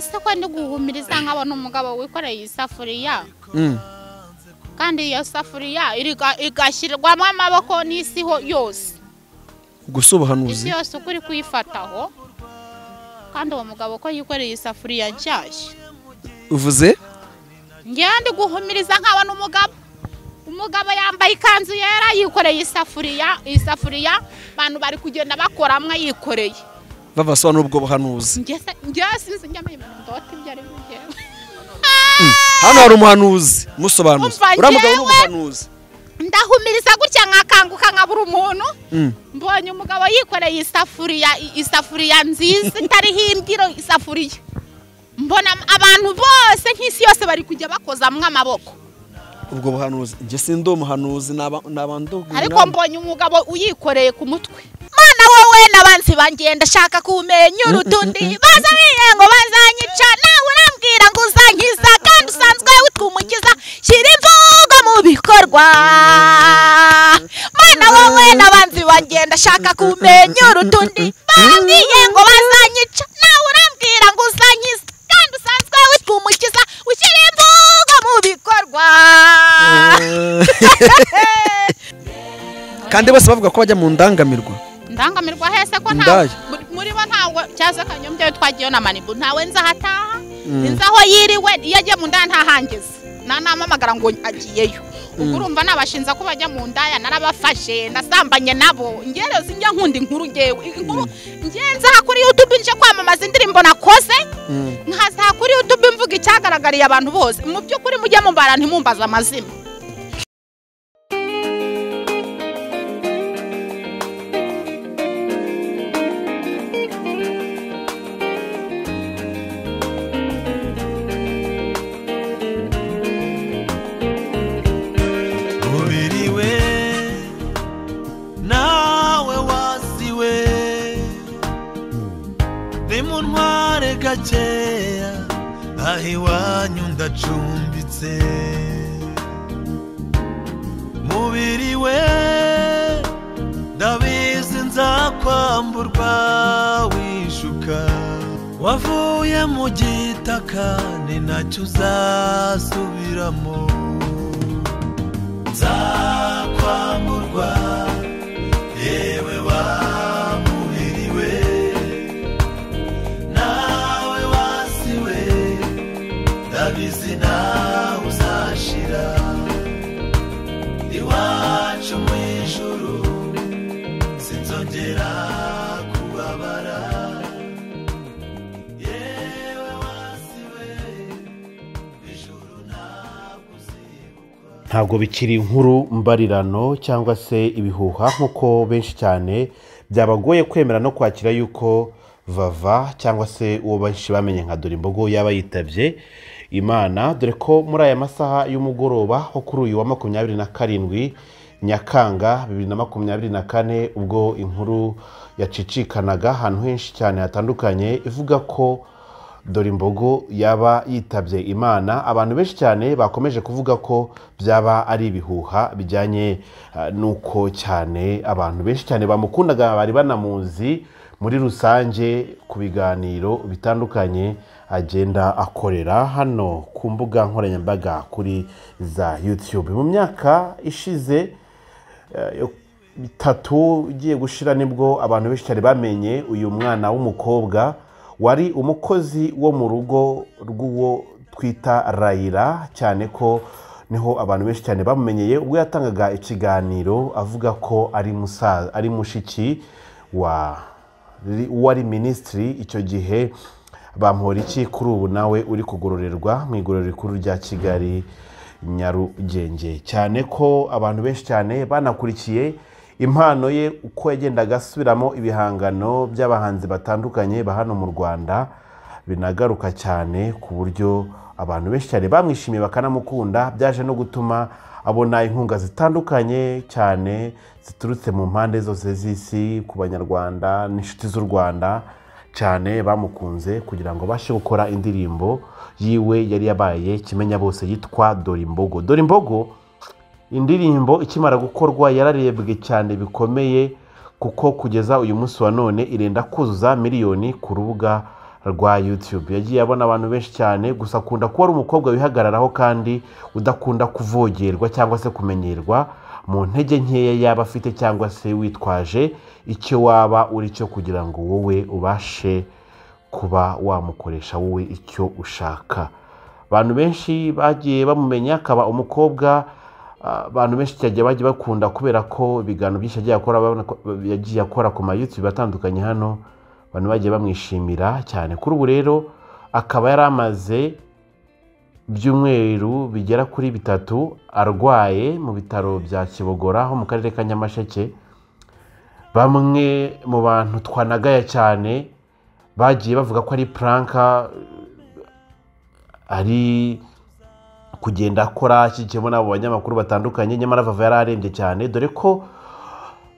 Ese ko ndi guhumiriza nkabona umugabo wikoreye isafuriya. Kandi iyo safuriya igashyirwamo amaboko n'isi yose. Ubwo ubuhanuzi isi yose uko uri kuyifataho. Kandi uwo mugabo ko yikoreye isafuriya nshyashya. Uvuze? Ngewe ndi guhumiriza nkabona umugabo. Umugabo yambaye ikanzu yera yikoreye isafuriya abantu bari kugenda bakoramwe yikoreye. Bava so n'ubwo buhanuzi. Ngewe sinzi njya menya ndota ibyo ari byo. Hano hari umuhanuzi musobanuzi. Uriya mugabo ni umuhanuzi. Ndahumiriza gutya nkakanguka nkabura umuntu. Mbonye umugabo yikoreye isafuriya nziza itariho imbyiro isafuriya. Mbona abantu bose nk'isi yose bari kujya bakozamwe amaboko. Ubwo buhanuzi nge sindi umuhanuzi n'abantu. Ariko mbonye umugabo uyikoreye ku mutwe. Mana wowe n'abanzi banjye ndashaka kumenya urutundi baza biyengo bazanyica nawe urambwira ngo uzankiza kandi usanzwe witwumukiza shyira imvugo mu bikorwa. Mana wowe n'abanzi banjye ndashaka kumenya urutundi barambwiye ngo bazanyica nawe urambwira ngo uzankiza kandi usanzwe witwumukiza ushyira imvugo mu bikorwa. Kandi bose bavuga ko bajya mu ndangamirwa. Ndangamirwa hese ko nta muri bo ntawe cyaza kanyombye twagiye na Manibu ntawe nza hataha nza aho yiriwe iyo agiye mu ndaya ntahangeze nanamamagara ngo agiyeyo. Ubwo urumva nabashinza ko bajya mu ndaya narabafashe nasambanye nabo. Ngere sinjya nkunda inkuru ngewe inkuru ngenza kuri YouTube nje kwamamaza indirimbo nakoze nkaza kuri YouTube mvuga icyagaragariye abantu bose. Mu by'ukuri mujye mumbara ntimumbaza amazina. Ahiwanyu ndacumbitse mubiri we ndabizi nzakwamburwa wishuka wavuye mu gitaka ni nacyo uzasubiramo nzakwamburwa yewe wa mubiri we nawe wasiwe ndabizi nawe uzashira iwacu mu ijuru sinzongera kubabara yewe wasiwe ijuru ntabwo uzibukwa. Ntabwo bikiri inkuru mbarirano cyangwa se ibihuha nkuko benshi cyane byabagoye kwemera no kwakira yuko Vava cyangwa se uwo benshi bamenye nka Dorimbogo yaba yitavye Imana, dore ko muri aya masaha y'umugoroba ho kuri uyu wa 27 Nyakanga 2024 ubwo inkuru yacicikanaga ahantu henshi cyane hatandukanye ivuga ko Dorimbogo yaba yitavye Imana, abantu benshi cyane bakomeje kuvuga ko byaba ari ibihuha bijyanye nuko cyane abantu benshi cyane bamukundaga bari banamuzi muri rusange ku biganiro bitandukanye agenda akorera hano ku mbuga nkoranyambaga kuri za YouTube. Mu myaka ishize 3 igiye gushira nibwo abantu benshi cyane bamenye uyu mwana w'umukobwa wari umukozi wo mu rugo rw'uwo twita Raila, cyane ko niho abantu benshi cyane bamumenyeye ubwo yatangaga ikiganiro avuga ko ari musaza ari mushiki wa wari ministry icyo gihe Bamporiki, kuri ubu nawe uri kugororerwa mu igororero rikuru rya Kigali Nyarugenge. Cyane ko abantu benshi cyane banakurikiye impano ye uko yagendaga asubiramo ibihangano by'abahanzi batandukanye ba hano mu Rwanda, binagaruka cyane ku buryo abantu benshi cyane bamwishimiye bakanamukunda. Byaje no gutuma abona inkunga zitandukanye cyane ziturutse mu mpande zose z'isi ku banyarwanda n'inshuti z'u Rwanda cyane bamukunze kugira ngo bashe gukora indirimbo yiwe yari yabaye kimenya bose yitwa Dorimbogo. Dorimbogo indirimbo ikimara gukorwa yararebwe cyane bikomeye kuko kugeza uyu munsi wa none irenda kuzuza miliyoni ku rubuga rwa YouTube. Yagiye abona abantu benshi cyane, gusa akunda kuba ari umukobwa wihagararaho kandi udakunda kuvogerwa cyangwa se kumenyerwa mu ntege nkeya yaba afite cyangwa se witwaje icyo waba uri cyo kugira ngo wowe ubashe kuba wamukoresha wowe icyo ushaka. Abantu benshi bagiye bamumenya akaba umukobwa abantu benshi cyane bagiye bakunda kubera ko ibiganiro byinshi yagiye akora ku ma YouTube atandukanye hano, abantu bagiye bamwishimira cyane. Kuri ubu rero akaba yari amaze ibyumweru bigera kuri 3 arwaye mu bitaro bya Kibogora ho mu karere ka Nyamasheke. Bamwe mu bantu twanagaya cyane bagiye bavuga ko ari prank, ari kugenda akora ashyigikiyemo n'abo banyamakuru batandukanye, nyamara Vava yari arembye cyane, dore ko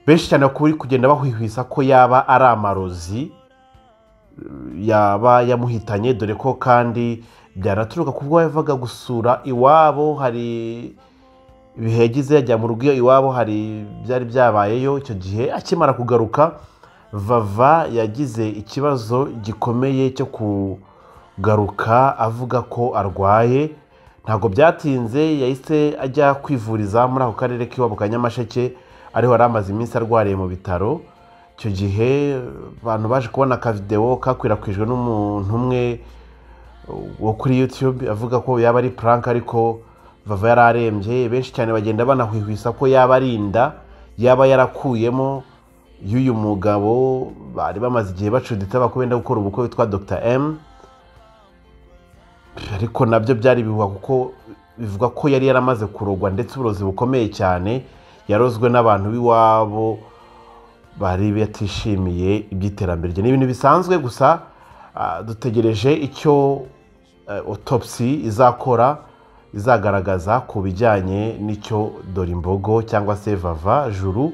benshi cyane kuri kugenda bahwihwisa ko yaba ari amarozi yaba yamuhitanye, dore ko kandi byanaturuka kubwo yavaga gusura iwabo, hari ibihe yagize yajya mu rugo iwabo, hari byari byabayeyo. Icyo gihe akimara kugaruka Vava yagize ikibazo gikomeye cyo kugaruka avuga ko arwaye. Ntabwo byatinze yahise ajya kwivuriza muri ako karere k'iwabo ka Nyamasheke, ariho yari amaze iminsi arwariye mu bitaro. Icyo gihe abantu baje kubona akavideo kakwirakwijwe n'umuntu umwe wo kuri YouTube avuga ko yaba ari prank, ariko Vava yari arembye. Benshi cyane bagenda banahwihwisa ko yaba ari inda yaba yarakuyemo y'uyu mugabo bari bamaze igihe bacuditse bakubenda gukora ubukwe witwa Dr M, ariko nabyo byari bihuha kuko bivuga ko yari yaramaze kurogwa ndetse uburozi bukomeye cyane yarozwe n'abantu b'iwabo bari batishimiye iby'iterambere rye. Ni ibintu bisanzwe, gusa dutegereje icyo autopsy izakora izagaragaza ku bijyanye n'icyo Dorimbogo cyangwa se Vava Juru,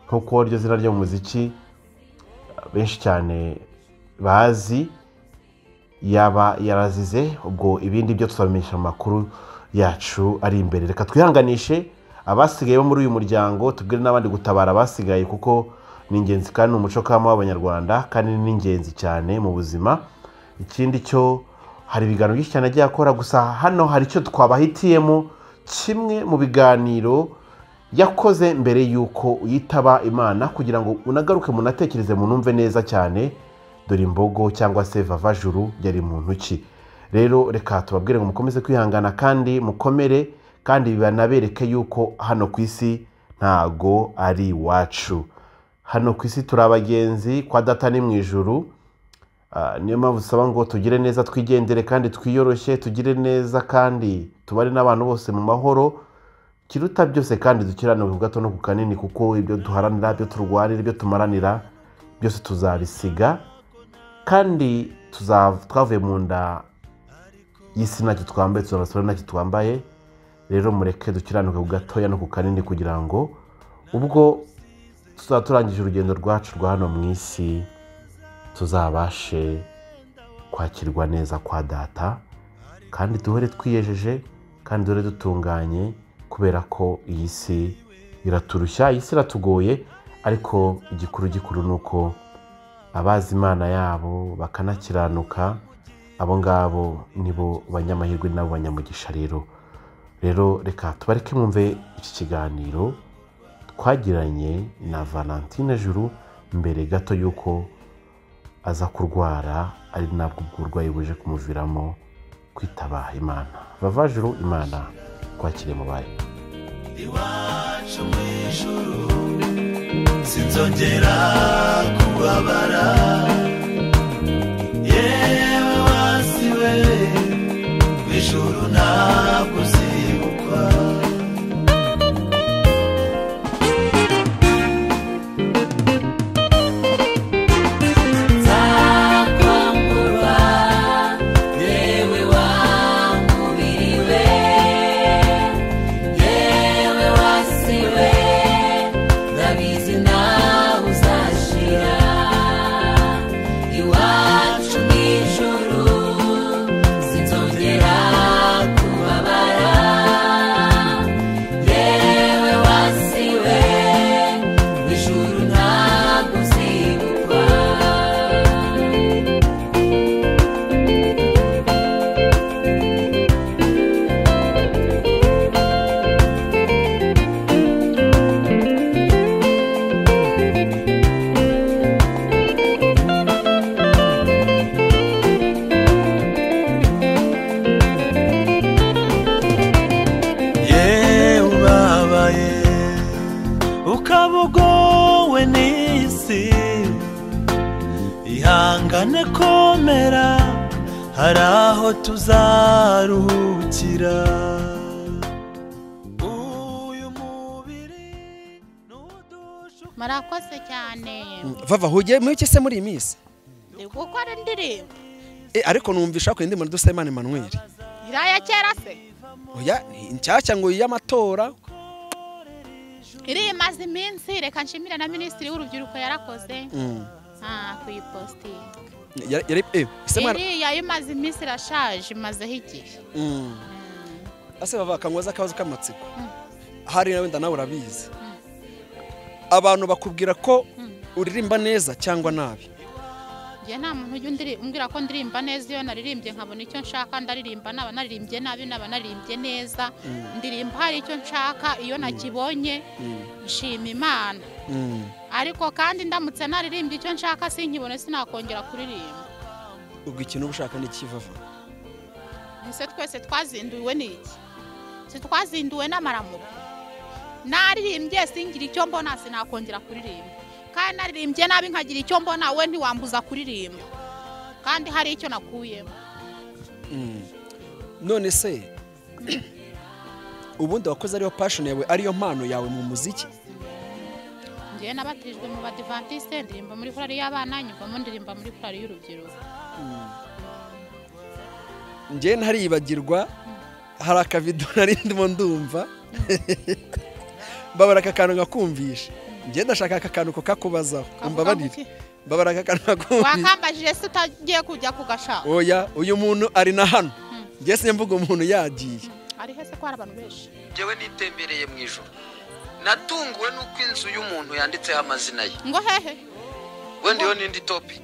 nk'uko iryo zina ryo mu muziki benshi cyane bazi, yaba yarazize. Ubwo ibindi byo tuzabamenyesha amakuru yacu ari imbere. Reka twihanganishe abasigaye bo muri uyu muryango, tubwire n'abandi gutabara abasigaye kuko ni ingenzi kandi ni umuco kama w'Abanyarwanda kandi ni ingenzi cyane mu buzima. Ikindi cyo hari ibiganiro byinshi cyane agiye akora, gusa hano hari icyo twabahitiyemo, kimwe mu biganiro yakoze mbere y'uko yitaba Imana, kugira ngo unagaruke munatekereze munumve neza cyane Dorimbogo cyangwa se Vava Juru yari muntu ki. Rero reka tubabwire ngo mukomeze kwihangana kandi mukomere, kandi banabereke yuko hano ku isi ntago ari iwacu. Hano ku isi turi abagenzi, kwa data ni mu ijuru. Niyo mpamvu usaba ngo tugire neza, twigendere kandi twiyoroshye, tugire neza kandi tubare n'abantu bose mu mahoro, kiruta byose kandi dukiranuke ku gato no ku kanini, kuko ibyo duharanira, ibyo turwanira, ibyo tumaranira byose tuzabisiga, kandi twavuye mu nda y'isi ntacyo twambaye, tuzabasura ntacyo twambaye. Rero mureke dukiranuke ku gatoya no ku kanini, kugira ngo ubwo tuzaba turangije urugendo rwacu rwa hano mu isi tuzabashe kwakirwa neza kwa data, kandi duhore twiyejeje kandi duhore dutunganye, kubera ko iyi si iraturushya, iyi si iratugoye, ariko igikuru gikuru ni uko abazi Imana yabo bakanakiranuka, abo ngabo nibo banyamahirwe nabo banyamugisha. Rero reka tubareke mwumve iki kiganiro twagiranye na Valentine Juru mbere gato y'uko aza kurwara, ari nabwo uburwayi buje kumuviramo kwitaba Imana. Vava Juru, Imana kwakire mu bayo. Iwacu mu ijuru sinzongera kubabara, yewe wasiwe mu ijuru ntabwo uzibukwa. Nzakwamburwa yewe wa mubiri we, yewe wasiwe ndabizi nawe uzashira. Iwacu mu ijuru Ihangane komera, hari aho tuzaruhukira. Uyu mubiri n'udushuka. Murakoze cyane. Vava, hugiye muri iki se muri iyi minsi? Ndi gukora indirimbo. Ariko numvisha ko indirimbo Dusabimana Emmanuel. Iraya kera se? Oya, inshyashya ngo y'amatora. Iri imaze iminsi, reka nshimire na minisitiri w'urubyiruko yarakoze. Kuyipostinga. Iriya imaze iminsi irashaje, imazeho igihe. Ase bava kangoza akabazo k'amatsiko. Hari nawe wenda nawe urabizi. Abantu bakubwira ko uririmba neza cyangwa nabi. Njye nta muntu ujya umbwira ko ndirimba neza. Iyo naririmbye nkabona icyo nshaka ndaririmba, naba naririmbye nabi naba naririmbye neza, ndirimba hari icyo nshaka, iyo nakibonye nshima Imana. Ariko kandi ndamutse naririmbye icyo nshaka sinkibone sinakongera kuririmba. Ubwo ikintu uba ushaka ni iki Vava? Ese twese twazinduwe n'iki? Se twazinduwe n'amaramuko. Naririmbye singira icyo mbona sinakongera kuririmba. Kandi naririmbye nabi nkagira icyo mbona, we ntiwambuza kuririmba. Kandi hari icyo nakuyemo. None se ubundi wakoze ariyo passion yawe, ariyo mpano yawe mu muziki? Njye nabatirijwe mu Badivantiste, ndirimba muri korali y'abana, nyuma ndirimba muri korali y'urubyiruko. Njye ntaribagirwa hari akavido nari ndimo ndumva babara aka kantu ngakumvisha. Njye ndashaka aka kantu ko kakubazaho, umbabarire. Babara aka kantu ngakumvisha. Wakambajije se utagiye kujya kugashaka? Oya, uyu muntu ari na hano. Njye simvuga umuntu yagiye. Ari hese ko hari abantu benshi. Njyewe nitembereye mu ijoro, natunguwe nuko inzu y'umuntu yanditseho amazina ye. Ngo hehe? Wenda iyo nindi topic.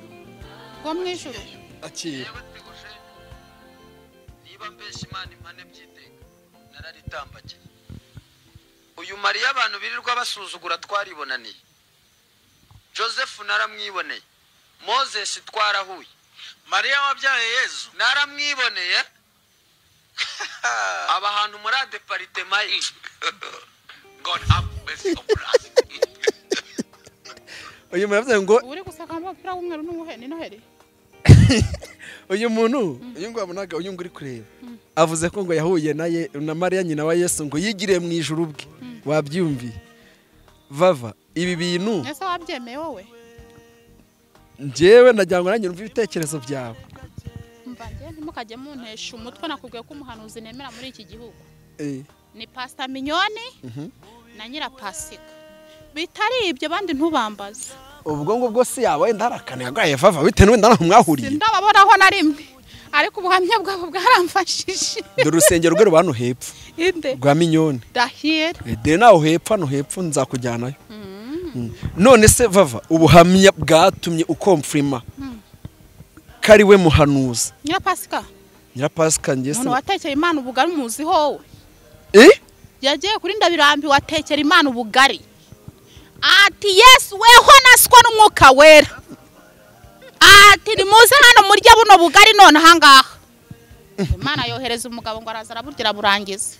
Ngo mu ijoro. Akira. Niba mbeshya Imana impane byiteka, nararitambagiye. Uyu Mariya abantu birirwa basuzugura twaribonaniye. Joseph naramwiboneye. Moses twarahuye. Mariya wabyaye Yezu naramwiboneye. Aba hantu muri departement ye. God have mercy upon us. Uyu muravuze ngo uri gusaka amapira w'umweru n'ubuhe ni Noheli. Uyu muntu uyu ngo wabonaga uyu ngo uri kureba avuze ko ngo yahuye naye na Mariya nyina wa Yesu ngo yigiriye mu ijuru ubwe. Wabyumviye Vava ibi bintu? Ese wabyemeye wowe? Njyewe ndagira ngo nanjye numve ibitekerezo byawe. Mva njye ntimukajye muntesha umutwe, nakubwiye ko umuhanuzi nemera muri iki gihugu ni Pastor Mignone na Nyirapasika. Bitari ibyo bandi ntubambaze. Ubwo ngubwo si yaba wenda harakane yagaye Vava bitewe wenda naho mwahuriye. Sindababonaho na rimwe, ariko ubuhamya bwabo bwaramfashije. Dore urusengero rwe rubano hepfo inde rwa Mignone. Dahir de naho hepfo hano hepfo nzakujyanayo. None se Vava ubuhamya bwatumye ukomfirima kari we muhanuzi Nyirapasika? Nyirapasika njye se umuntu watekeye Imana ubugari umuzi howe. Yagiye kuri Ndabirambi watekera Imana ubugari. Ati Yesu weho naswa n'umwuka wera. Ati nimuze hano murya buno bugari none ahangaha. Imana yohereza umugabo ngo araza araburya burangiza.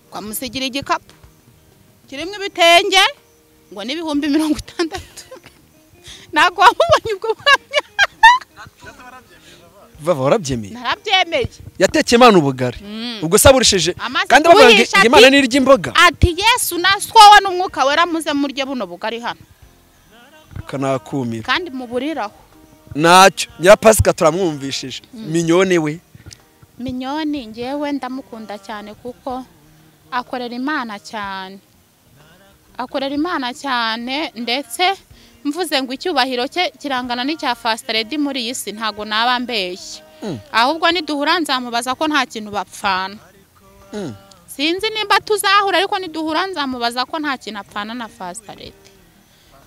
Kwamusigira igikapu kirimo ibitenge ngo n'ibihumbi 60. Ntabwo wamubonye ubwo buhamya. Vava warabyemeye? Narabyemeye. Yatekeye Imana ubugari. Ubwo saburishije kandi bavuga ngo Imana nirya imboga. Ati Yesu naswowe n'umwuka wera muze murye buno bugari hano. Kanakumira. Kandi muburiraho. Nacyo Nyirapasika turamwumvishije. Mignone we. Mignone ngewe ndamukunda cyane kuko akorera Imana cyane. Akorera Imana cyane ndetse mvuze ngo icyubahiro cye kirangana n'icya Pastor Lady muri iyi si ntago naba mbeshye. Ahubwo niduhura nzamubaza ko nta kintu bapfana. Sinzi nimba tuzahura ariko niduhura nzamubaza ko nta kintu apfana na Pastor Lady.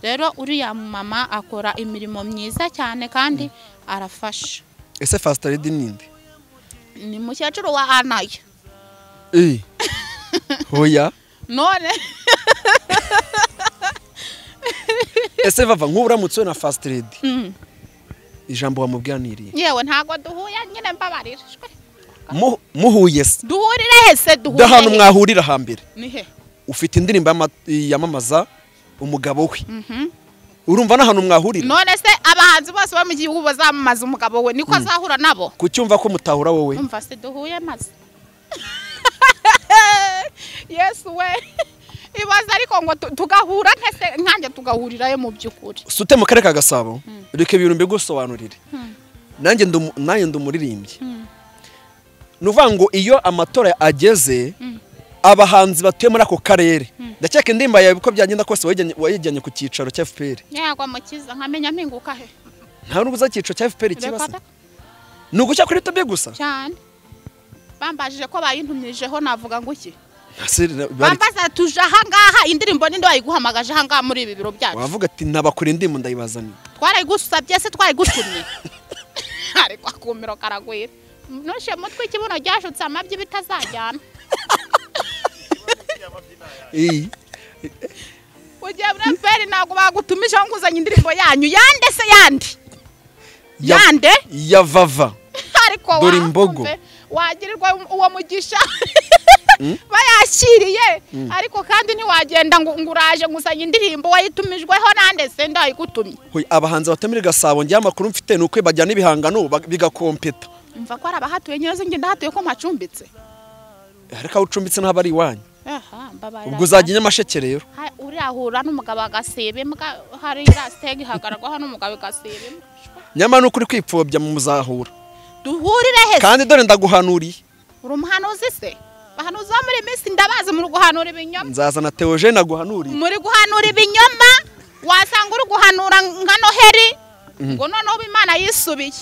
Rero uriya mama akora imirimo myiza cyane kandi arafasha. Ese Pastor Lady ninde? Ni mukecuru wa Anaya. Hoya. None Ese Vava nk'uburamutse na First Lady. Ijambo wamubwira niriye. Yewe ntago duhuye nyine mbabarira. Muhuye se. Duhurire he se duhurire. Dahantu mwahurira hambere. Ni he? Ufite indirimbo yamamaza umugabo we. Urumva n'ahantu mwahurira. None se abahanzi bose bo mu gihugu bazamamaza umugabo we niko azahura nabo? Kucyumva ko mutahura wowe? Umva se duhuye maze. Yesu we. Ibaza ariko ngo tugahura ntese nkanjye tugahurirayo mu byukuri. Sute mu karere ka Gasabo, reka ibintu mbigusobanurire. Nanjye ndi umuririmbyi. Nuvuga ngo iyo amatora ageze abahanzi batuye muri ako karere, ndakeka indimba yawe uko byagenda kose wayijyanye ku cyicaro cya FPR. Yagwa mukiza nkamenya mpinguka he. Nta nubwo uza cyicaro cya FPR kibasa. Ni ugucya kuri YouTube gusa? Cyane. Bambajije ko bayintumyijeho navuga ngo iki? Bambaza tuje aha ngaha indirimbo ninde wayiguhamagaje aha ngaha muri ibi biro byacu? Wavuga ati nabakora indirimbo ndayibazaniye. Twarayigusabye se twayigutumye? Ariko akumiro karagwira. Nushe mutwe ikibuno ryashutse amabyi bitazajyana. Ugiye muri FPR ntabwo bagutumije ngo uzanye indirimbo yanyu. Yande se yande? Yande? Ya Vava. Ariko dore imbogo. Wagirirwa uwo mugisha. Bayakiriye ariko kandi ntiwagenda ngo nguraje ngusanye indirimbo wayitumijweho nande se ndayigutumye. Abahanzi batumira Gasabo ngiye amakuru mfite nuko bajyana ibihangano bigakompeta. Mva ko arabahatuye nyezo nge ndahatuye ko mpacumbitse. Ariko ucumbitse ntabwo ari iwanyu. Aha mbabarira. Ubwo uzajya Nyamasheke rero. Urahura n'umugabo agasiba imbwa hari irasteg ihagaragwa hano umugabo agasiba imbwa. Nyama nuko uri kwipfobya mu muzahura. Duhurire he? Kandi dore ndaguhanuriye. Uri umuhanuzi se? Bahanuza muri minsi ndabazi muri guhanura ibinyoma. Nzazana Theogene aguhanuriye. Muri guhanura ibinyoma wasanga uri guhanura nka Noheri ngo noneho Imana yisubiye.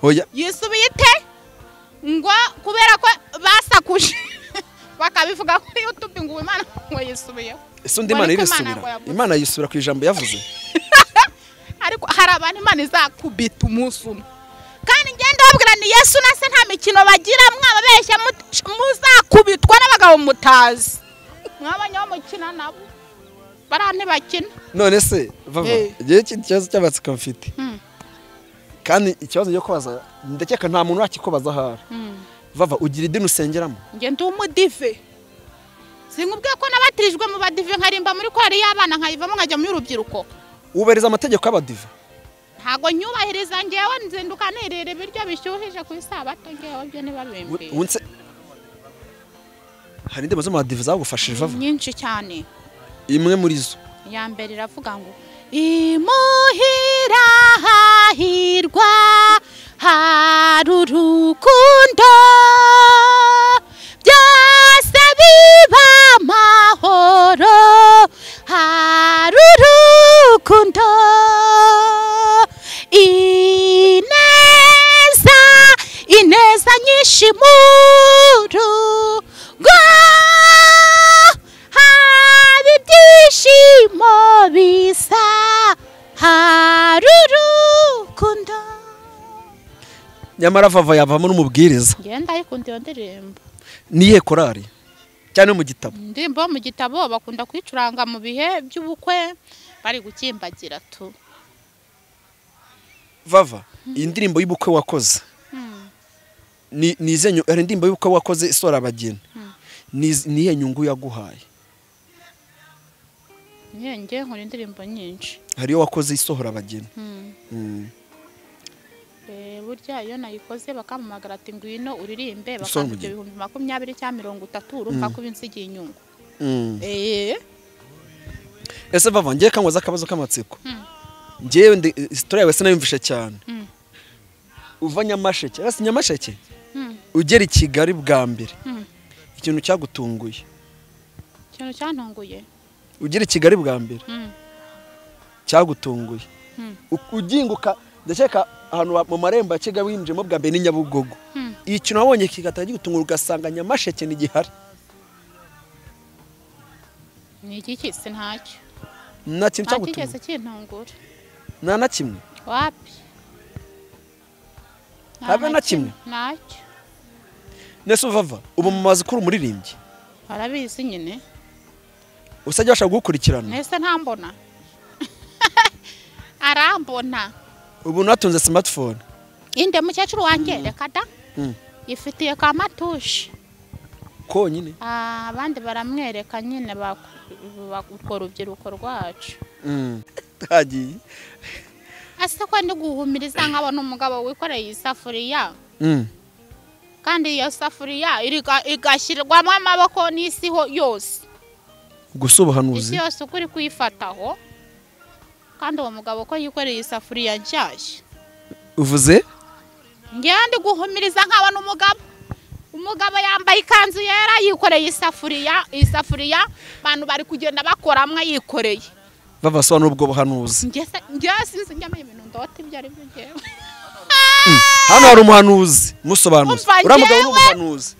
Oya. Yisubiye ite? Ngo kubera ko basakuje bakabivuga kuri YouTube ngo Imana ngo yisubiye. Ese undi Imana irisubira? Imana yisubira ku ijambo yavuze. Ariko hari abantu Imana izakubita umunsi umwe. Kandi ngenda babwira ni Yesu na se nta mikino bagira mwababeshya muzakubitwa n'abagabo mutazi. Mwabanye bo mukina nabo. Barante bakina. None se Vava, igihe ikibazo cy'abatsiko mfite. Kandi ikibazo cyo kubaza ndakeka nta muntu wakikubaza ahari. Vava ugira idini usengeramo? Nge ndi umudive. Sinkubwiye ko nabatirijwe mu badive nkarimba muri korali y'abana nkayivamo nkajya mu rubyiruko. Ubahiriza amategeko y'abadive? Ntago nyubahiriza ngewe nzinduka nirira ibiryo bishyuhije ku isabato ngewe byo nibabimbwiye. Hari indirimbo zo mu badive zagufashije Vava? Nyinshi cyane. Imwe muri zo. Ya mbere iravuga ngo imuhira hahirwa hari urukundo byose biba amahoro hari urukundo ineza ineza nyinshi mu rugo haba ibyishimo bisa hari urukundo. Nyamara Vava yavamo n'umubwiriza. Ngenda ayikunda iyo ndirimbo. Niye korali cyane mu gitabo? Indirimbo mu gitabo bakunda kwicuranga mu bihe by'ubukwe bari gukimbagira tu. Vava, iyi ndirimbo y'ubukwe wakoze. Ni nize hari indirimbo y'ubukwe wakoze isora abageni. Niye nyungu yaguhaye? Nge nkora indirimbo nyinshi. Hari iyo wakoze isohora abageni. Burya iyo nayikoze bakamamagara ati ngwino uririmbe bakampa 20,000 cyangwa 30 urumva ko binsigiye inyungu. Ese Vava ngiye kangwaza akabazo k'amatsiko. Ngewe ndi story yawe sinayumvishe cyane. Uva Nyamasheke, ese Nyamasheke? Ugera i Kigali bwa mbere. Ikintu cyagutunguye? Ikintu cyantunguye. Ugera i Kigali bwa mbere. Cyagutunguye. Uginguka ndakeka ahantu mu marembo ya Kigali winjemo bwa mbere ni Nyabugogo. Ikintu wabonye kigatagira gutungura ugasanga Nyamasheke ni gihari. Ni iki se ntacyo. Nta kintu cyagutungura. Nta kintungura. Nta na kimwe. Wapi? Habe na kimwe. Ntacyo. Nese Vava ubu mu mazi kuri umuririmbyi? Arabizi nyine. Usajya bashaka gukurikirana? Nese ntambona. Arambona. Ubu natunze smartphone. Inde mukecuru wanjye reka da. Ifitiye ka matushi. Konyine. Abandi baramwereka nyine bakora urubyiruko rwacu. Tagiye. Ase ko ndi guhumiriza nkabona umugabo wikoreye isafuriya. Kandi iyo safuriya igashyirwamo amaboko n'isi yose. Gusa ubuhanuzi. Isi yose ukuri kuyifataho. Kandi uwo mugabo ko yikoreye isafuriya nshyashya. Uvuze? Ngiye ndi guhumiriza nkabona umugabo. Umugabo yambaye ikanzu yera yikoreye isafuriya, abantu bari kugenda bakoramwe yikoreye. Bava sobanura ubwo buhanuzi. Ngiye sinzi njya ibintu ndota ibyo ari byo ngewe. Hano hari umuhanuzi musobanuzi. Uriya mugabo ni umuhanuzi.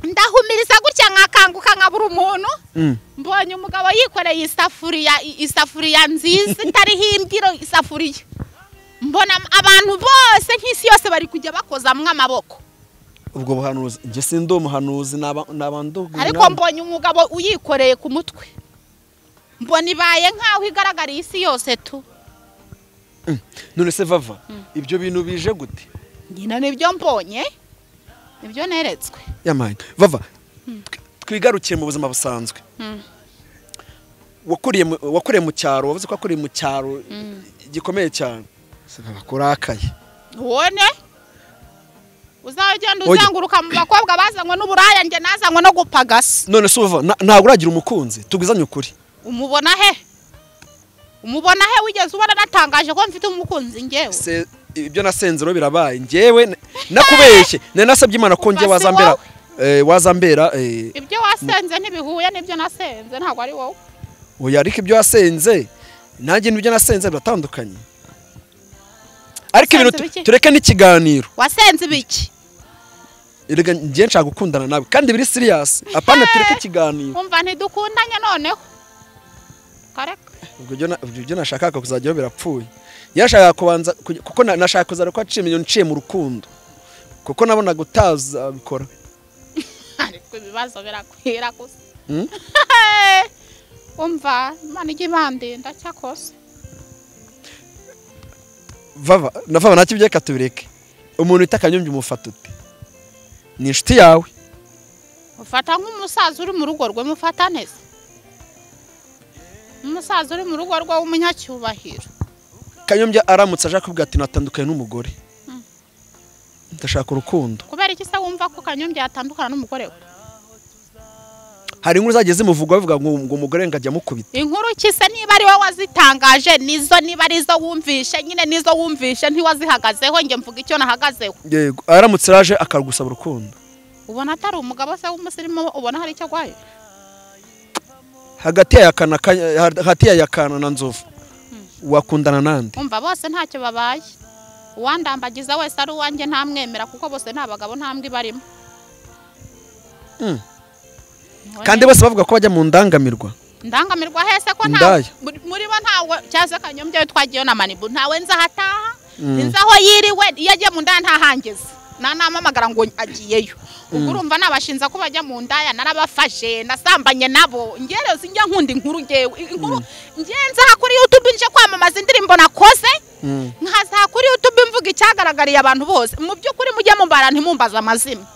Ndahumiriza gutya nkakanguka nkabura umuntu. Mbonye umugabo yikoreye isafuriya nziza itariho imbyiro isafuriya. Mbona abantu bose nk'isi yose bari kujya bakozamwe amaboko. Ubwo buhanuzi nge sindi umuhanuzi nabando. Ariko mbonye umugabo uyikoreye ku mutwe. Mbona ibaye nkaho igaragara isi yose tu. None se Vava ibyo bintu bije gute? Nyina nibyo mbonye. Nibyo neretswe. Yamaye. Vava twigarukiye mu buzima busanzwe. Wakuriye mu cyaro, wavuze ko wakuriye mu cyaro gikomeye cyane. Se Vava kurakaye. Wone uzagenda uzanguruka mu bakobwa bazanywe n'uburaya nge nazanywe no gupagasa. None se Vava ntabwo uragira umukunzi tugizanye ukuri. Umubona he? Umubona he wigeze ubona natangaje ko mfite umukunzi ngewe? Se ibyo nasenzero birabaye ngewe nakubeshye nasabye Imana ko nge wazambera wazambera ibyo wasenze ntibihuye n'ibyo nasenze ntabwo ari wowe. Oya ariko ibyo wasenze nanjye n'ibyo nasenze biratandukanye. Ariko ibintu tureke n'ikiganiro. Wasenze ibiki? Erega ngiye nshaka gukundana nawe kandi biri serious apana tureke ikiganiro. Umva ntidukundanye noneho. Kareka. Ubwo ibyo nashakaga kuzajyaho birapfuye. Yashakaga kubanza kuko nashaka kuzara ko aciye miliyoni nciye mu rukundo. Kuko nabonaga utaza bikora. Ariko ibibazo birakwira gusa. Umva Imana ijye ibandinda cyakose. Vava na Vava ntacyo byeka tubireke. Umuntu wita Kanyombya umufata ute? Ni inshuti yawe. Ufata nk'umusaza uri mu rugo rwe mufata neza. Umusaza uri mu rugo rwe w'umunyacyubahiro. Kanyombya aramutse aje akubwira ati natandukanye n'umugore. Ndashaka urukundo. Kubera iki se wumva ko Kanyombya yatandukana n'umugore we? Hari inkuru zagiye zimuvugwa bavuga ngo umugore ngajya mukubita. Inkuru ki se niba ari wowe wazitangaje nizo niba ari zo wumvishe nyine nizo wumvishe ntiwazihagazeho nge mvuga icyo nahagazeho. Yego aramutse raje akagusaba urukundo. Ubona atari umugabo se w'umusirimu ubona hari icyo agwaye? Hagati ya Yakana na Nzovu wakundana nande? Umva bose ntacyo babaye. Uwandambagiza wese ari uwanjye ntamwemera kuko bose nta bagabo ntambwe barimo. Kandi bose bavuga ko bajya mu ndangamirwa. Ndangamirwa hese ko nta muri bo ntawe cyaza Kanyombya twagiye na Manibu ntawe nza hataha nzi aho yiriwe iyo agiye mu ndaya ntahangeze nanamamagara ngo agiyeyo. Ubwo urumva nabashinza ko bajya mu ndaya narabafashe nasambanye nabo ngewe sinjya nkunda inkuru ngewe inkuru ngenza kuri YouTube nje kwamamaza indirimbo nakoze nkaza kuri YouTube mvuga icyagaragariye abantu bose. Mu by'ukuri mujye mumbara ntimumbaza amazina.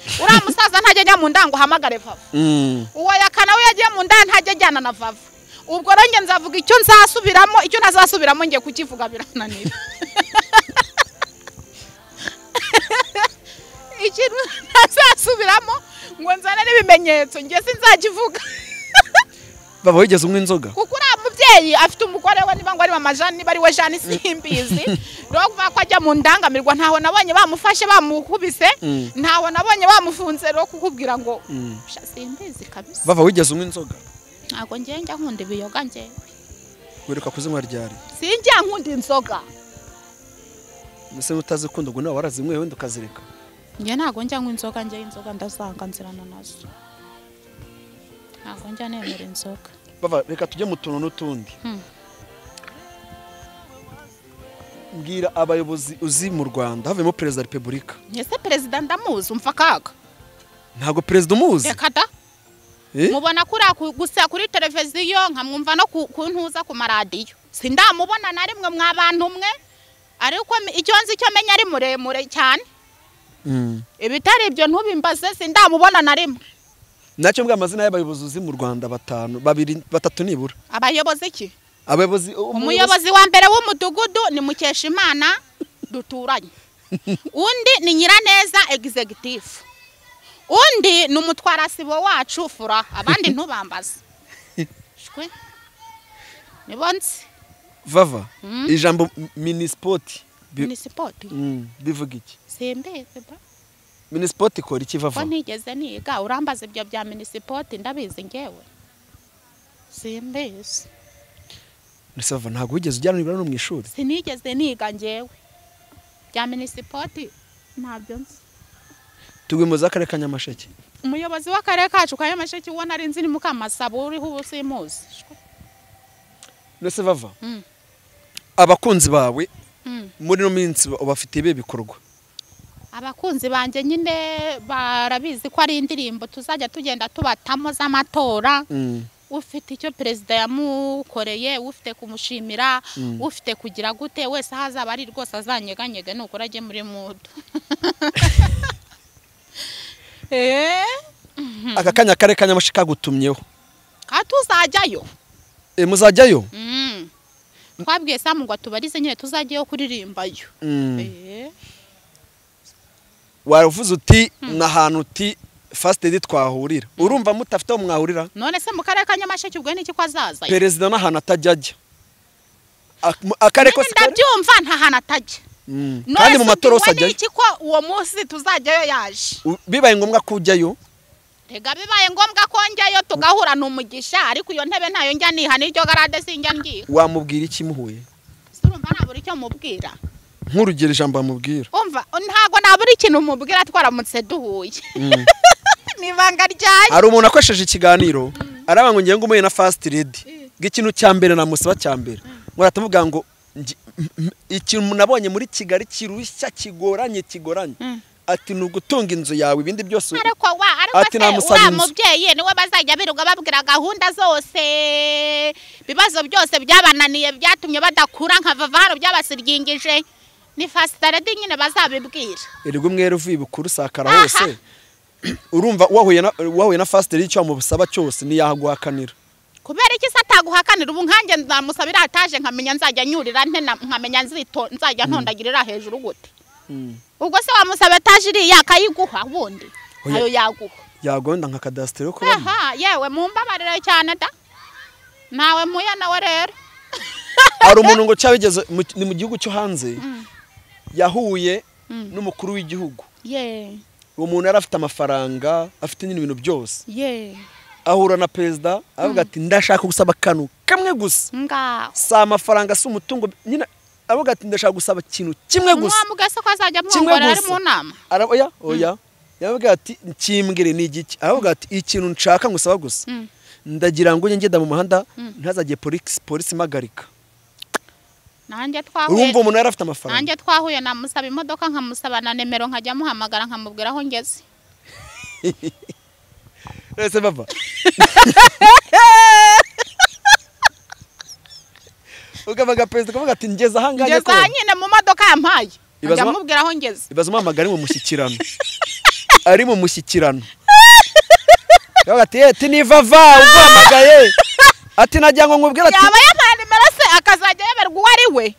Uriya musaza ntajya ajya mu nda ngo uhamagare Vava. Uwo Yakana we yagiye mu nda ntajya ajyana na Vava. Ubwo rero nge nzavuga icyo nzasubiramo icyo ntazasubiramo nge kukivuga birananira. Ikintu ntazasubiramo ngo nzane n'ibimenyetso nge sinzakivuga. Vava wigeze unywa inzoga? Kuko uriya mubyeyi afite umugore we niba ngo ari mama Jeanne niba ari we Jeanne simbizi. Rero kuvuga ko ajya mu ndangamirwa ntaho nabonye bamufashe bamukubise ntaho nabonye bamufunze rero kukubwira ngo simbizi kabisa. Vava wigeze unywa inzoga? Ntabwo ngiye njya nkunda ibiyoga ngewe. Wiruka kuzinywa ryari? Sinjya nkunda inzoga. Mbese utazikunda ubwo nawe warazinyweye wenda ukazireka? Nge ntabwo njya nywa inzoga ngewe inzoga ndazanga nzirana nazo. Ntabwo njya nemera inzoga. Vava reka tujye mu tuntu n'utundi. Mbwira abayobozi uzi mu Rwanda havuyemo perezida wa Repubulika. Ese perezida ndamuzi umva kaga. Ntabwo perezida umuzi? Reka da. Mubona kuri gusa kuri televiziyo nkamwumva no kuntuza ku maradiyo. Sindamubona na rimwe mwa bantu mwe ariko icyo nzi cyo menya ari muremure cyane. Ibitari ibyo ntubimbaze sindamubona na rimwe. Nacyo mbwa amazina y'abayobozi uzi mu Rwanda batanu, babiri, batatu nibura. Abayobozi ki? Abayobozi, umuyobozi wa mbere w'umudugudu ni Mukeshimana duturanye, undi ni Nyiraneza executive, undi ni umutwarasibo wacu Fura, abandi ntubambaze. Shwe nibonse. Vava, ijambo minisport Minisport bivuga iki? Simbizi ba. Minisport ikora iki Vava? Ko ntigeze niga, urambaza ibyo bya minisport ndabizi ngewe. Simbizi. Nisava ntago wigeze ujyana nibura no mu ishuri? Sinigeze niga ngewe. Bya minisport ntabyo nzi. Tugwe akarere ka Nyamasheke. Umuyobozi w'akarere kacu ka Nyamasheke uwo nari nzi ni Mukamasabo uriho ubu simuzi. Nese Vava, abakunzi bawe muri no minsi bafite ibe bikorwa? Abakunzi banje nyine barabizi ko ari indirimbo tuzajya tugenda tubatamo z'amatora. Ufite icyo perezida yamukoreye, ufite kumushimira, ufite kugira gute, wese ahazaba ari rwose azanyeganyege nukora ajye muri mudu. Aka kanya kare ka Nyamasheke kagutumyeho. Katuzajyayo. Muzajyayo? Twabwiye Samu ngo atubarize nyine tuzajyayo kuririmbayo. Wavuze uti nahantu uti First Lady twahurira. Urumva mutafite aho mwahurira? None se mu karere ka Nyamasheke ubwo niki ko azaza? Perezida n'ahantu atajya ajya. Akarere kose ndabyumva nta hantu atajya. Kandi mu matora hose ajyayo. Niki ko uwo munsi tuzajyayo yaje? Bibaye ngombwa ko ujyayo? Rega bibaye ngombwa ko njyayo tugahura n'umugisha, ariko iyo ntebe ntayo njya niha n'iryo garade sinjya ngiha. Wamubwira iki muhuye? Urumva nabura icyo mubwira. Nkurugero ijambo amubwira. Umva ntago nabura ikintu mubwira twaramutse duhuye. Ni ibanga ryanjye. Hari umuntu akoresheje ikiganiro araba ngo ngiye ngumuye na First Lady. Ikintu cya mbere namusaba cya mbere. Ngo aratavuga ngo ikintu nabonye muri Kigali kirushya kigoranye kigoranye. Ati nugutunga inzu yawe ibindi byose. Ariko wa ariko se ura mubyeyi niwe bazajya biruga babwira gahunda zose, bibazo byose byabananiye byatumye badakura nka Vava hano byabasiryingije. Ni First Lady nyine bazabibwira. Erega umwere uvuye bukuru sakara hose. Urumva wahuye na First Lady icyo mubusaba cyose ni yaguhakanira. Kubera iki se ataguhakanira? Ubu nkanjye nzamusabira ataje nkamenya nzajya nyurira nte nkamenya nzito nzajya ntondagirira hejuru gute. Ubwo se wamusaba etaje iriya akayiguha ubundi ayo yaguha yagonda nka kadasiteri ko bamwe. Aha yewe mumbabarire cyane da nawe muya nawe rero. Hari umuntu ngo cyabigeze ni mu gihugu cyo hanze yahuye n'umukuru w'igihugu. Uwo muntu yari afite amafaranga afite nyine ibintu byose. Ahura na perezida avuga ati ndashaka gusaba akantu kamwe gusa. Si amafaranga si umutungo nyine, avuga ati ndashaka gusaba ikintu kimwe gusa. Mwamugase ko azajya mwongora ari mu nama. Oya oya. Yavuga ati nkimbwire ni igiki? Aravuga ati ikintu nshaka ngusaba gusa. Ndagira ngo ngenda mu muhanda ntazajye polisi impagarika. Nanjye twahuye. Urumva umuntu yari afite amafaranga. Nanjye twahuye namusaba imodoka nkamusaba na nimero nkajya muhamagara nkamubwira aho ngeze. Ese baba. Ukabaga perezida kavuga ati ngeze ahangaje ko. Ngeze nyine mu modoka yampaye. Njya mubwira aho ngeze. Ibaza umuhamagara mu mushyikirano. Ari mu mushyikirano. Yavuga ati ati ni Vava uguhamagaye. Ati najya ngo nkubwira ati yaba yampaye nimero se akazajya yeberwa uwo ari we.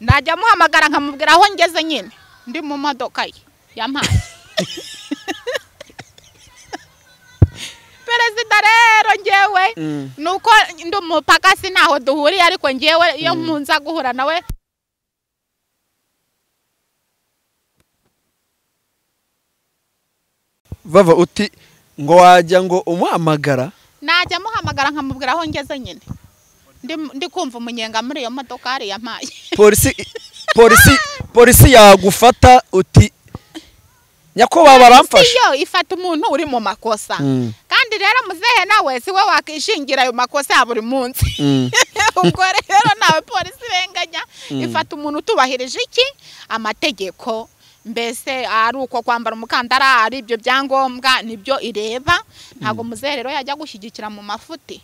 Najya muhamagara nkamubwira aho ngeze nyine. Ndi mu modoka ye yampaye. Perezida rero ngewe nuko ndi umupakasi ntaho duhuriye, ariko ngewe iyo mpunza guhura nawe Vava uti ngo wajya ngo umuhamagara. Najya muhamagara nkamubwira aho ngeze nyine. Ndi kumva umunyenga muri iyo modoka ari yampaye. Polisi yagufata uti nyakubahwa baramfasha. Iyo ifata umuntu uri mu makosa. Kandi rero muzehe nawe si we wakishingira ayo makosa ya buri munsi. Ubwo rero nawe polisi benganya ifata umuntu utubahirije iki amategeko, mbese ari uko kwambara umukandara ari ibyo byangombwa nibyo ireba. Ntago muzehe rero yajya gushyigikira mu mafuti.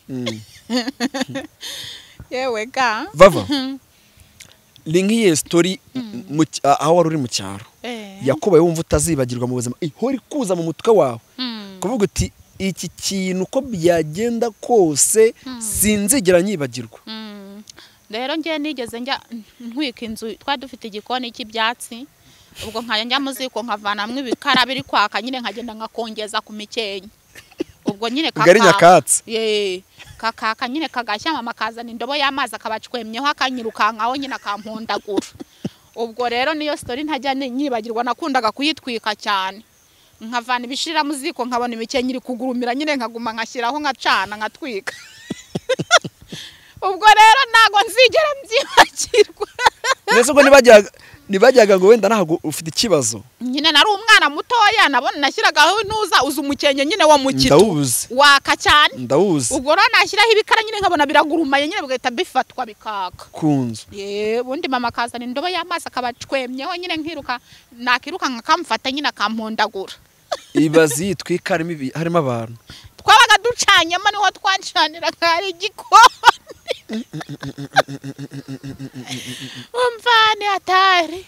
Yewe ga Vava, ni nk'iyi story aho wari uri mu cyaro yakubaye wumva utazibagirwa mu buzima, ihora ikuza mu mutwe wawe kuvuga uti iki kintu uko byagenda kose sinzigera nyibagirwa. Rero ngiye nigeze njya ntwika inzu, twari dufite igikoni cy'ibyatsi, ubwo nkajya njya mu ziko nkavanamwo ibikara biri kwaka nyine, nkagenda nkakongeza ku mikenke, ubwo nyine kakaka nyine kagashya, mama akazana indobo y'amazi akabacwemyeho akanyirukankaho nyine akampondagura. Ubwo rero niyo story ntajya nyibagirwa, nakundaga kuyitwika cyane, nkavana ibishirira mu ziko nkabona imikenke iri kugurumira nyine, nkaguma nkashyiraho nkacana nkatwika. Ubwo rero ntago nzigera mbyibagirwa. Mbese ubwo ntibajyaga ngo wenda ntago ufite ikibazo? Nyine nari umwana mutoya, nabona nashyiragaho intuza uza umukenke nyine wa mukito waka cyane, ndawuzi. Ubwo rero nashyiraho ibikara nyine nkabona biragurumaye nyine bigahita bifatwa bikaka ku nzu. Ubundi mama akazana indobo y'amazi akabacwemyeho nyine, nkiruka nakiruka nkakamufata nyine akampondagura. Ibazi yitwika harimo abantu twabaga ducanyemo, niho twacaniraga hari igikoni. Umvane atari.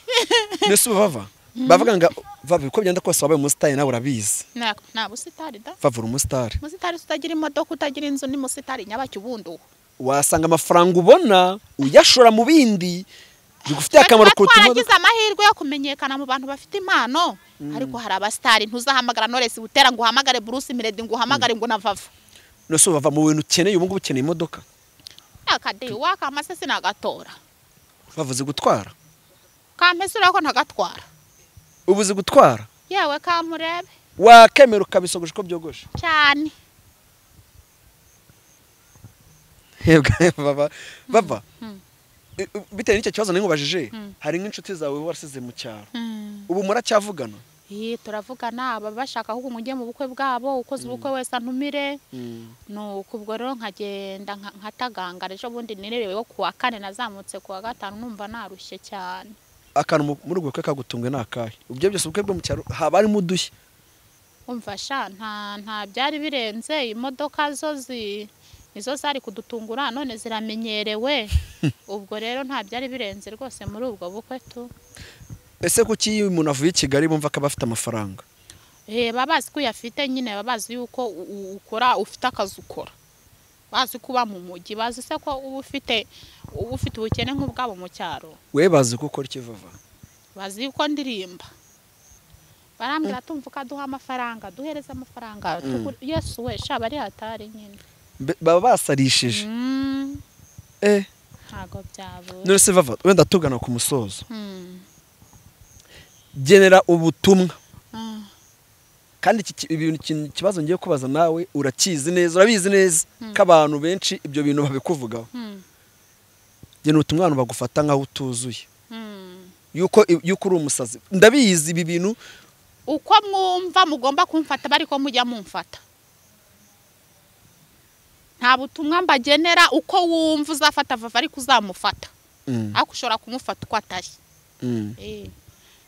Mbese ubu bava bavuga ngo vava uko byenda kose wabaye umusitari nawe urabizi. Nta busitari da. Vava uri umusitari. Umusitari utagira imodoka utagira inzu ni musitari nyabaki ubundi. Wasanga amafaranga ubona uyashora mu bindi bigufitiye akamaro kuruta imodoka. Twaragize amahirwe yo kumenyekana mu bantu bafite impano, ariko hari abasitari ntuzahamagara Knowless Butera ngo uhamagare Bruce Melody ngo uhamagare ngo na Vava. Nose bava mu bintu ukeneye ubu ngubu ukeneye imodoka. Akade wakamase sinagatora. Bavuze gutwara? Kampesura ko ntagatwara. Ubuze gutwara? Yewe kamurebe. Wakemera ukabisogosha uko byogosha? Cyane. Baba baba. Bitewe n'icyo kibazo ningubajije, hari nk'inshuti zawe warasize mu cyaro. Ubu muracyavugana? Turavugana, baba bashaka ko mujye mu bukwe bwabo, ukoze ubukwe wese antumire. Nuko ubwo rero nkagenda nkatagangara, ejo bundi nirerewe kuwa kane nazamutse kuwa gatanu numva narushye cyane. Akantu muri ubwo bukwe kagutunge nakahe? Ubyo byose ubukwe bwo mu cyaro haba harimo udushya. Umva sha nta byari birenze, imodoka zo nizo zari kudutungura none ziramenyerewe. Ubwo rero nta byari birenze rwose muri ubwo bukwe tu. Ese kuki umuntu avuye i Kigali bumva ko abafite amafaranga? Babazi ko uyafite nyine, babazi yuko ukora ufite akazi ukora, bazi kuba mu mujyi, bazi se ko uba ufite ubukene nk'ubwabo mu cyaro. We bazi ko ukora iki Vava? Bazi yuko ndirimba. Barambwira tumva ukaduha amafaranga, duhereza amafaranga. Yesu we sha bari hatari nyine. Baba basarishije. Ntago byabura. None se Vava wenda tugana ku musozo. Genera ubutumwa. Kandi ibintu kibazo ngiye kubaza nawe urakizi neza, urabizi neza ko abantu benshi ibyo bintu babikuvugaho. Genera ubutumwa abantu bagufata nkaho utuzuye. Yuko uri umusazi. Ndabizi ibi bintu uko mwumva mugomba kumfata bariko mujya mumfata. Nta butumwa mbagenera, uko wumva uzafata Vava ariko uzamufata. Ariko ushobora kumufata uko atari.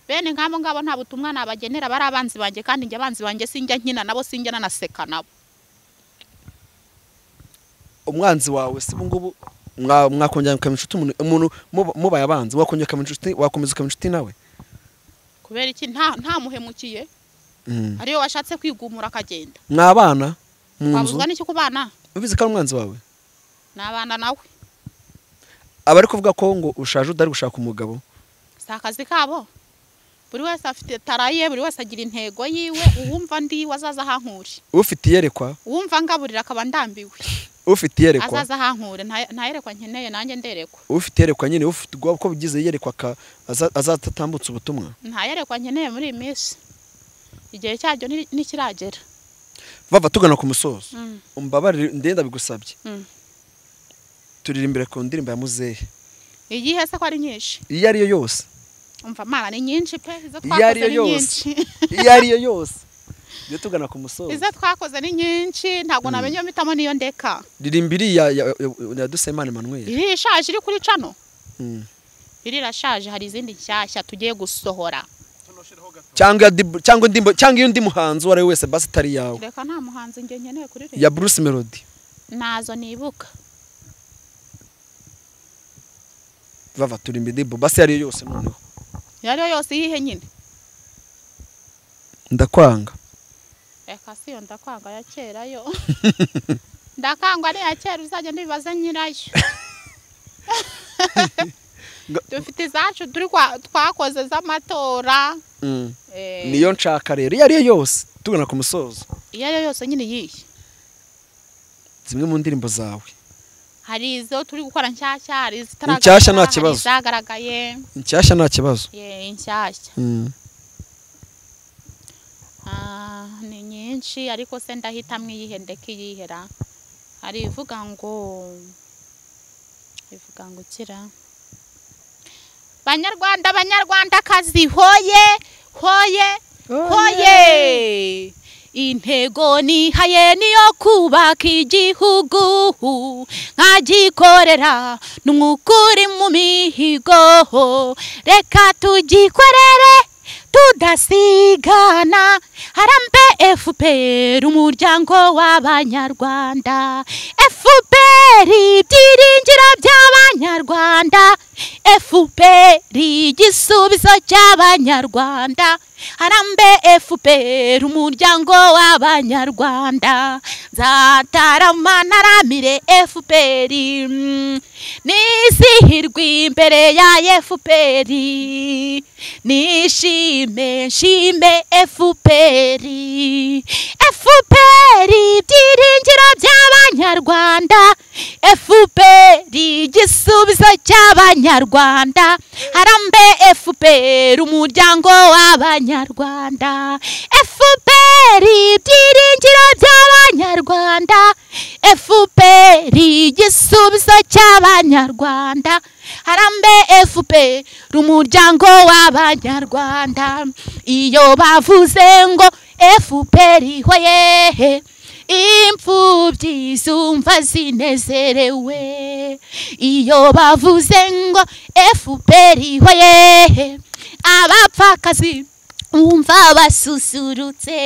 Bene nk'abo ngabo nta butumwa nabagenera, bari abanzi banjye kandi njye abanzi banjye sinjya nkina nabo, sinjya nanaseka nabo. Umwanzi wawe si ngubu mwakongera mukaba inshuti, umuntu mubaye abanzi wakongera ukaba inshuti, wakomeza ukaba inshuti nawe? Kubera iki? Nta muhemukiye. Ariyo washatse kwigumura akagenda. Mwabana mu nzu? Wabuzwa n'iki kubana? Ubizi ko ari umwanzi wawe? Nabana nawe. Abari kuvuga ko ngo ushaje udari gushaka umugabo? Si akazi kabo. Buri wese afite taraye, buri wese agira intego yiwe, uwumva ndi wazaza hankure. Ufite iyerekwa? Uwumva ngaburira akaba ndambiwe. Ufite iyerekwa? Azaza hankure, nta yerekwa nkeneye nanjye nderekwa. Ufite iyerekwa nyine, ufite ko bigize iyerekwa azatambutsa ubutumwa. Nta yerekwa nkeneye muri iyi minsi. Igihe cyaryo ntikiragera. Vava tugana ku musozo. Umbabarire ndenda bigusabye. Turirimbire ku ndirimbo ya Muzehe. Iyihe se ko ari nyinshi? Iyo ari yo yose. Umva mara ni nyinshi pe, izo twakoze ni nyinshi. Iyo ari yo yose. Iyo tugana ku musozo. Izo twakoze ni nyinshi, ntago namenye mpitamo niyo ndeka. Ririmbiri ya Dusemane Emmanuel. Iri ishaje iri kuri cano. Iri irashaje, hari izindi nshyashya tugiye gusohora. Cyangwa ndimbo cyangwa iyo ndi muhanzi uwo ari wese basi itari yawe. Reka nta muhanzi nge nkeneye kuririmba. Ya Bruce Melody. Nazo nibuka. Vava turimbe ndimbo basi ari yose noneho. Yari yose yihe nyine. Ndakwanga. Eka siyo ndakwanga ya kera yo. Ndakangwa ari ya kera uzajya ndibaza nyirayo. Dufite izacu turi twakoze z'amatora. Niyo nshaka rero iyo ariyo yose tugana ku musozo. Iyo ariyo yose nyine yihe? Zimwe mu ndirimbo zawe. Hari izo turi gukora nshyashya, hari izitaragaragara. Inshyashya nta kibazo. Izagaragaye. Inshyashya nta kibazo. Ye, inshyashya. Ni nyinshi ariko se ndahitamwe iyihe ndeke iyihera. Hari ivuga ngo kira. Banyarwanda Banyarwandakazi hoye hoye hoye. Intego nihaye niyo kubaka igihugu nkagikorera n'umwukuri mu mihigo, reka tugikorere tudasigana. Harambe FPR umuryango w'Abanyarwanda, FPR ibyiringiro by'Abanyarwanda, FPR igisubizo cy'Abanyarwanda. Harambe FPR umuryango w'Abanyarwanda, nzatarama naramire FPR, nizihirwe imbere ya FPR, nishime nshime FPR. FPR ibyiringiro by'Abanyarwanda, FPR igisubizo cy'Abanyarwanda. Harambe FPR umuryango w'Abanyarwanda, FPR ibyiringiro by'Abanyarwanda, FPR igisubizo cy'Abanyarwanda. Harambe FPR umuryango w'Abanyarwanda. Iyo bavuze ngo FPR hoye, imfubyi zumva zinezerewe. Iyo bavuze ngo FPR hoye, abapfakazi umva basusurutse.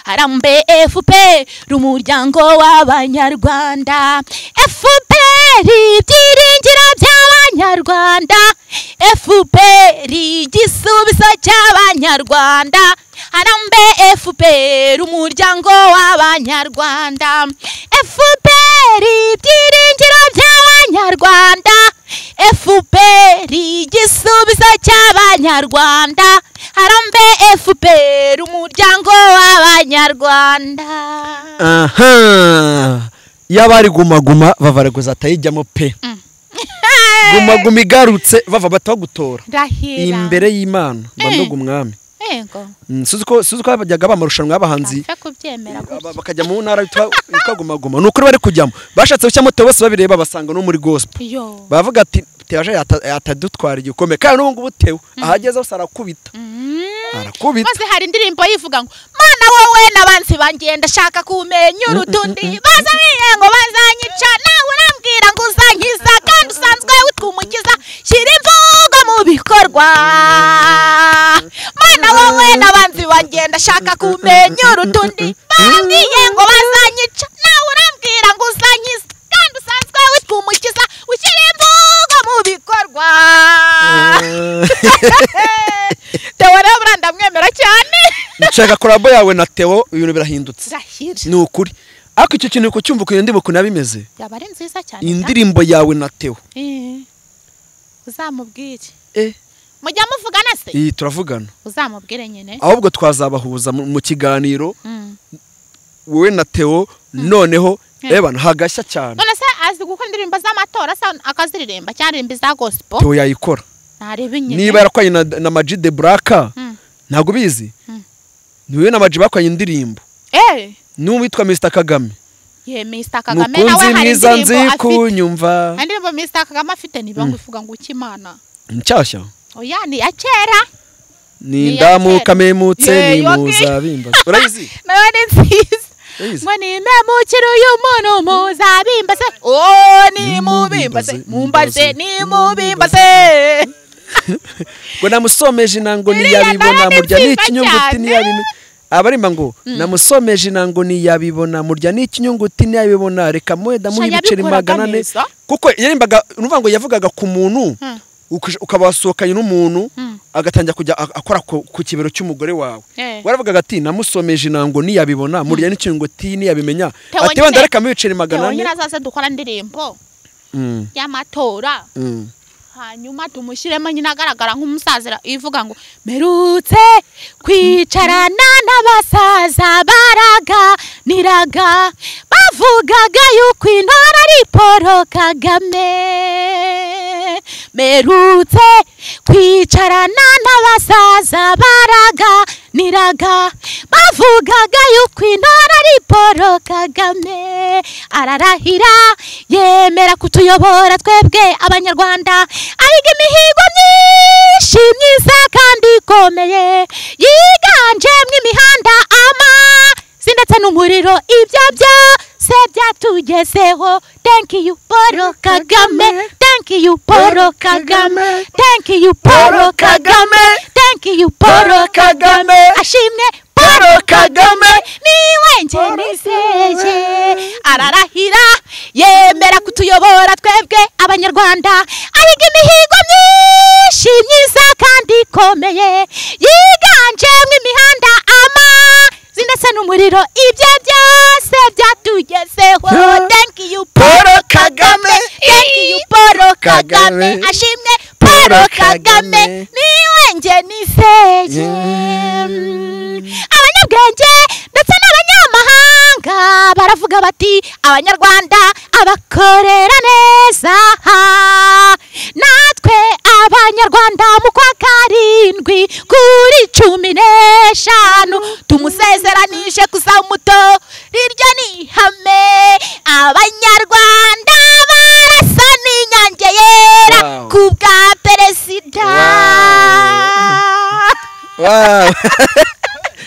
Harambe FPR umuryango w'Abanyarwanda, FPR ibyiringiro by'Abanyarwanda, FPR igisubizo cy'Abanyarwanda. Harambe FPR umuryango w'Abanyarwanda, FPR ibyiringiro by'Abanyarwanda, FPR igisubizo cy'Abanyarwanda. Harambe FPR umuryango w'Abanyarwanda. Aha, yabari guma guma Vava regoza atayijyamo pe. Guma guma igarutse Vava batagutora imbere y'Imana bandoga umwami. Yego. Suzi ko bajyaga bamarushanwa y'abahanzi bakajya mu ntara yitwa Guma Guma. Nukuri bari kujyamo bashatse gushyamo Theo bose babireba basanga no muri gospel. Bavuga ati Theo yatadutwara igikombe kandi n'ubu ngubu Theo ahageze hose arakubita. Arakubita. Maze hari indirimbo yivuga ngo Mana wowe n'abanzi banjye ndashaka kumenya urutundi, baza biyengo bazanyica nawe urambwira ngo uzankiza kandi usanzwe witwa umukiza, shyira imvugo mu bikorwa. Mana wowe n'abanzi banjye ndashaka kumenya urutundi, barambwiye ngo bazanyica nawe urambwira ngo uzankiza kandi usanzwe witwa umukiza, ushyira imvugo mu bikorwa. Theo rero ndamwemera cyane. Nshaka collabo yawe na Theo ibintu birahindutse. Ni ukuri. Ariko icyo kintu uko cyumva ukuntu indirimbo ukuntu bimeze. Yaba ari nziza cyane. Indirimbo yawe na Theo. Uzamubwire. Mujya muvugana se? Turavugana. Uzamubwire nyine. Ahubwo twazabahuza mu kiganiro. Wowe na Theo noneho ebana hagashya cyane. None se azi gukora indirimbo z'amatora akaziririmba cyangwa indirimbo za gospel? Theo yayikora. Niba yarakwanye na Maji de Black ntabwo bizi. Niwe na Maji bakwanye indirimbo. N'uwitwa Mr Kagame. Ye Mr Kagame nawe hari indirimbo afite. Kunyumva. Indirimbo Mr Kagame afite niba ngo ivuga ngo ukimana. Nshyashya. Oya ni ya kera. Ni ndamuka memutse ni muzabimba. Urayizi? Nawe ni nziza. Ngo ni memukira uyu muntu muzabimbaze. Oh ni mubimbaze mumbaze ni mubimbaze. Ngo namusomeje inango ntiyabibona murya n'ikinyunguti ntiyabimenya. Abarimba ngo namusomeje inango ntiyabibona murya n'ikinyunguti ntiyabibona reka mweda muhe ibiceri 400. Kuko yarimbaga unuvuga ngo yavugaga ku muntu ukabasohokanye n'umuntu agatangira kujya akora ku kibero cy'umugore wawe. Waravugaga ati namusomeje inango ntiyabibona murya n'ikinyunguti ntiyabimenya. Ati wenda reka muhe ibiceri 400. Nyine azaze dukora indirimbo y'amatora. Hanyuma tumushyiremo nyine agaragara nk'umusaza ivuga ngo merutse kwicarana n'abasaza baraganiraga bavugaga yuko intore ari Paul Kagame. Merutse kwicarana n'abasaza baraganiraga bavugaga yuko intore ari Paul Kagame. Ararahira yemera kutuyobora twebwe abanyarwanda, ahiga imihigo myinshi myiza kandi ikomeye yiganjemo imihanda, amazi ndetse n'umuriro. Ibyo byose byatugezeho. Thank you Paul Kagame, thank you Paul Kagame, thank you Paul Kagame, thank you Paul Kagame. Ashimwe Paul Kagame niwe nje nizeye. Ararahira yemera kutuyobora twebwe abanyarwanda, ahiga imihigo myinshi myiza kandi ikomeye yiganjemo imihanda, amazi ndetse n'umuriro. Ibyo byose byatugezeho. Thank you Paul Kagame, thank you Paul Kagame. Ashimwe Paul Kagame niwe nje nizeye. Abanyabwenge ndetse n'abanyamahanga baravuga bati abanyarwanda abakorera neza. Natwe abanyarwanda mu kwa 7 kuri 15 tumusezeranije kuzamuto riryo ni ihame. Abanyarwanda barasa n'inyange yera kubwa perezida. Wow.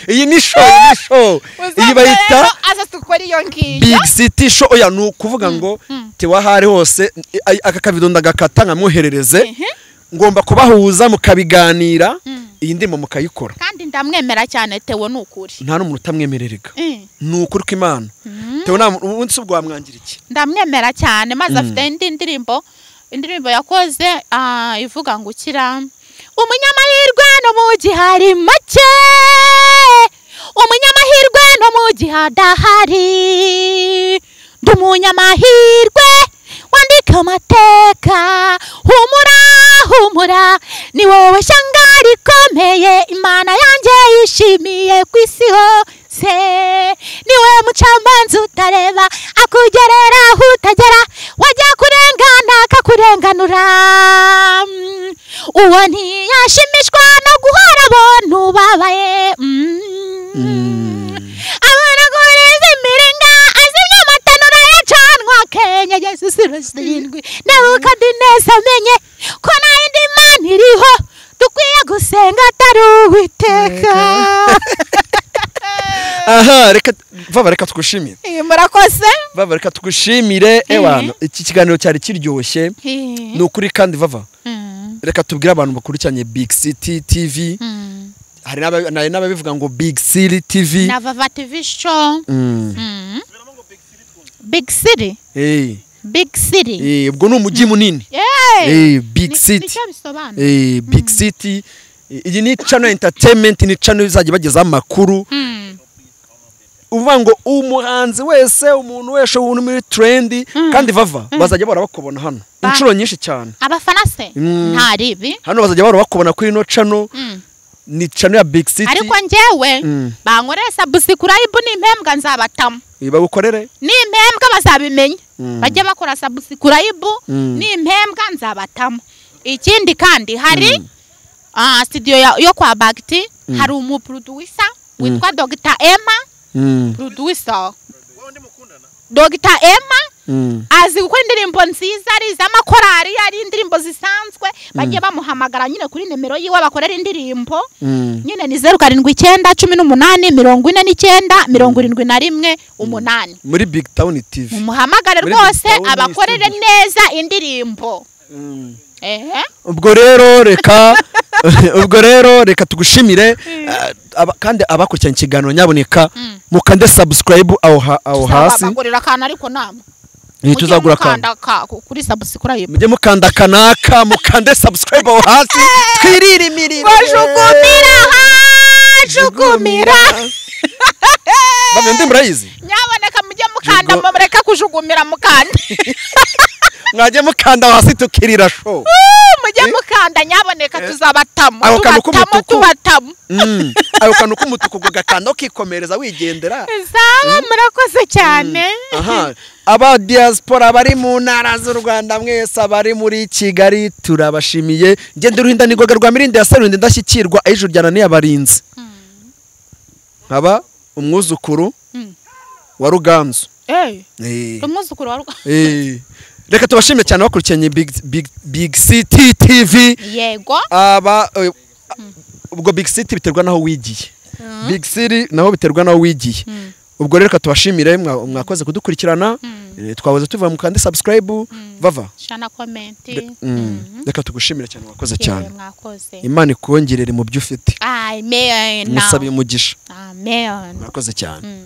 Iyi ni show, iyi show. Iyi bayita Big City Show. Oya ni ukuvuga ngo tiwahari hose aka kavido ndagakata nkamwoherereze, ngomba kubahuza mukabiganira, iyi ndimo mukayikora. Kandi ndamwemera cyane Theo, ni ukuri. Nta n'umuntu utamwemererega. Ni ukuri kw'Imana. Theo nta umunsi ubwo wamwangira iki? Ndamwemera cyane maze afite indi ndirimbo, indirimbo yakoze ivuga ngo ukira umunyamahirwe no mu gihe ari make, umunyamahirwe no mu gihe adahari. Ndi umunyamahirwe wandika amateka, humura humura ni wowe shyanga rikomeye Imana yanjye yishimiye ku isi hose. Ni wowe mucamanza utareba akugerera aho utagera, wajya kurengana akakurenganura. Uwo ntiyashimishwa no guhora abantu babaye. Abanaguriza imiringa azimya amatanura yacanwa Kenya Yesu 07. Nebukadineza amenye ko nta yindi Mana iriho dukwiye gusenga atari Uwiteka. Aha, reka vava, reka tugushimire. Murakoze. Vava, reka tugushimire. Ewana, iki kiganiro cyari kiryoshye. Ni ukuri kandi vava. Reka tubwire abantu bakurikiranye Big City TV. Hari n'ababivuga ngo Big City TV na Vava TV Show. Big City. Big City. Ubwo ni umujyi munini. Big City. Big City. Iyi ni channel entertainment, ni channel izajya bagezaho amakuru. Uvuga ngo umuhanzi wese, umuntu wese uri muri trend, kandi vava bazajya bahora bakubona hano inshuro nyinshi cyane. Abafana se nta ribi hano bazajya bahora bakubona kuri ino channel. Ni channel ya Big City. Ariko njyewe bankorere subscribe n'impembwa nzabatamo. Bagukorere n'impembwa bazabimenya, bajye bakora subscribe n'impembwa nzabatamo. Ikindi kandi hari studio yo kwa Bagti, hari umuproducer witwa Dr. Emma. Producer Dr. Emma azi gukora indirimbo nziza, ari iz'amakorari, ari indirimbo zisanzwe. Bagiye bamuhamagara nyine kuri nimero yiwe bakorera indirimbo nyine ni 079 18 49 71 8 muri Big Town TV. Mumuhamagare rwose abakorere neza indirimbo. Ubwo rero reka ubwo rero reka tugushimire, kandi abakurikiranye ikiganiro nyaboneka mukande subscribe aho hasi. Tuzabagurira akantu ariko namwe tuzagura akantu kuri subscribe, mujye mukanda kanaka, mukande subscribe aho hasi, twirire imirimo. Bajugumira hajugumira. Bamwe ndi murayizi nyaboneka mujye mukanda, mureka kujugumira mukande. Mwajye mukanda hasi tukirira show. Mujye mukanda nyaboneka, tuzabatamo. Ako kantu tubatamo k'umutuku. Tubatamo. Ayo kantu k'umutuku gakanda ukikomereza wigendera. Sawa, murakoze cyane. Aha, aba diaspora bari mu ntara z'u Rwanda mwese, abari muri Kigali turabashimiye. Ngende ruhinda nigoga rwa mirindi ya Sarundi, ndashyikirwa ijuru ryananiye abarinzi, nkaba umwuzukuru wa Ruganzu. Umwuzukuru wa Reka tubashime cyane bakurikiranye Big Big Big City TV. Yego. Aba ubwo Big City biterwa naho wigiye, Big City naho biterwa naho wigiye. Ubwo rero reka tubashimire, mwakoze kudukurikirana. Twahoze tuva mu kandi subscribe vava shana comment. Reka tugushimire cyane, wakoze cyane. Mwakoze. Imana ikongerere mu byo ufite. Amen. Musabe umugisha. Amen. Mwakoze cyane.